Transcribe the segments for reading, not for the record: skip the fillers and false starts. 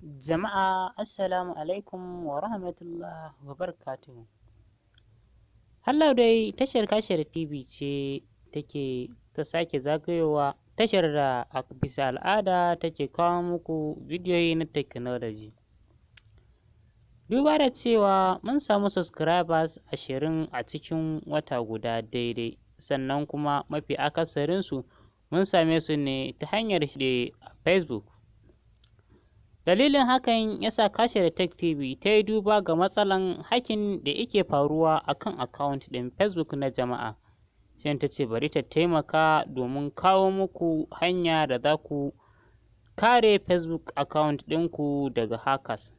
Jama'a, assalamu alaikum wa rahmatullah wa barakatuhu. Hallau dai tashar Kashar TV ce take ta sake zagayowa, tashar da a bisa al'ada take kawo muku bidiyoyi na technology. Duba da cewa mun samu subscribers 20 a cikin wata guda daidai, sannan kuma mafi akasarinsu mun same su ne ta hanyar da Facebook. Dalilin hakan ya sa Kashar Tech TV ta yi duba ga matsalan hacking da yake faruwa a kan account ɗin Facebook na jama'a. Shin ta ce bari ta taimaka domin kawo muku hanya da za ku kare Facebook account ɗinku daga hackers.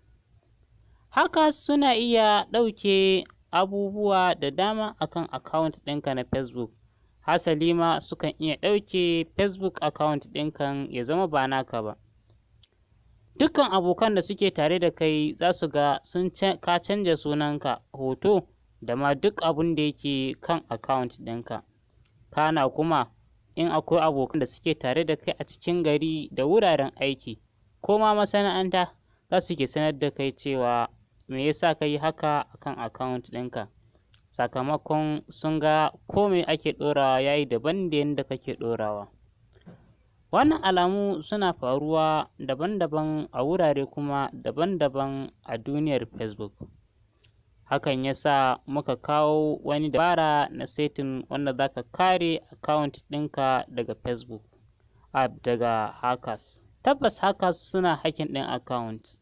Hackers suna iya ɗauke abubuwa da dama akan account ɗinka na Facebook. Hasali ma sukan iya ɗauke Facebook account ɗinka ya zama ba naka ba. Dukkan abokan da suke tare da kai za su ga sun ka canja sunanka, hoto da ma duk abun da yake kan account ɗinka. Kana kuma in akwai abokan da suke tare da kai a cikin gari da wuraren aiki ko ma masana'anta, za su ke sanar da kai cewa me yasa ka yi haka akan account ɗinka. Sakamakon sun ga ko me ake ɗorawa ya yi daban da yanda kake ɗorawa. Wannan alamu suna faruwa daban-daban a wurare kuma daban-daban a duniyar Facebook. Hakan ya sa muka kawo wani dabara na setting wanda za ka kare account ɗinka daga Facebook app daga hackers. Tabbas hackers suna hacking ɗin account,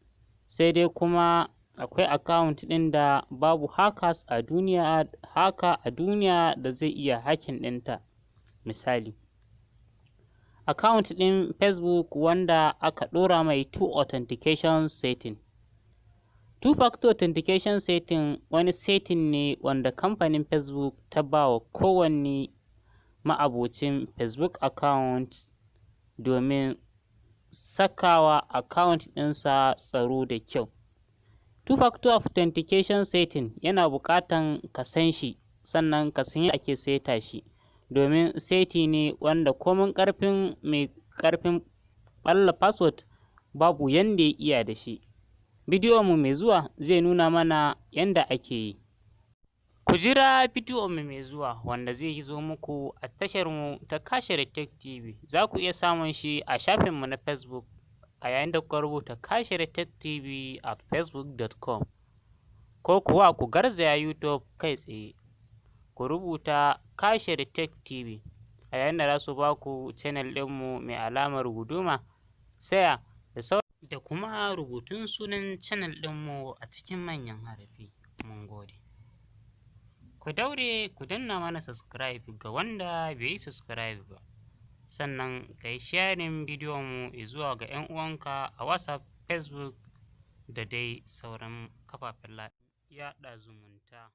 sai dai kuma akwai account ɗin da babu hackers a duniya, hacker a duniya da zai iya hacking ɗinta. Misali, account ɗin Facebook wanda aka ɗora mai two authentication setting. Two-factor authentication setting wani setting ne wanda kamfanin Facebook ta ba wa kowanne ma'abocin Facebook account domin sakawa account ɗinsa tsaro da kyau. Two-factor authentication setting yana buƙatan ka san shi, sannan ka san yadda ake saita shi, domin seti ne wanda komin ƙarfin mai ƙarfin ɓalla password babu yanda ya iya da shi. Bidiyon mu mai zuwa zai nuna mana yanda ake yi. Ku jira bidiyon mu mai zuwa wanda zai zo muku a tashar mu ta Kashar Tech TV. Za ku iya samun shi a shafin mu na Facebook a yayin da kuka rubuta Kashar Tech TV at facebook.com, ko kuwa ku garzaya YouTube kai tsaye ku rubuta Kashar Tech TV, a yayin da za su ba ku channel ɗinmu mai alamar guduma, saya da da kuma rubutun sunan channel ɗinmu a cikin manyan harafi. Mun gode. Ku daure ku danna mana subscribe ga wanda bai yi subscribe ba. Sannan ka yi sharing bidiyon mu zuwa ga 'yan uwanka a WhatsApp, Facebook da dai sauran kafafen yaɗa zumunta.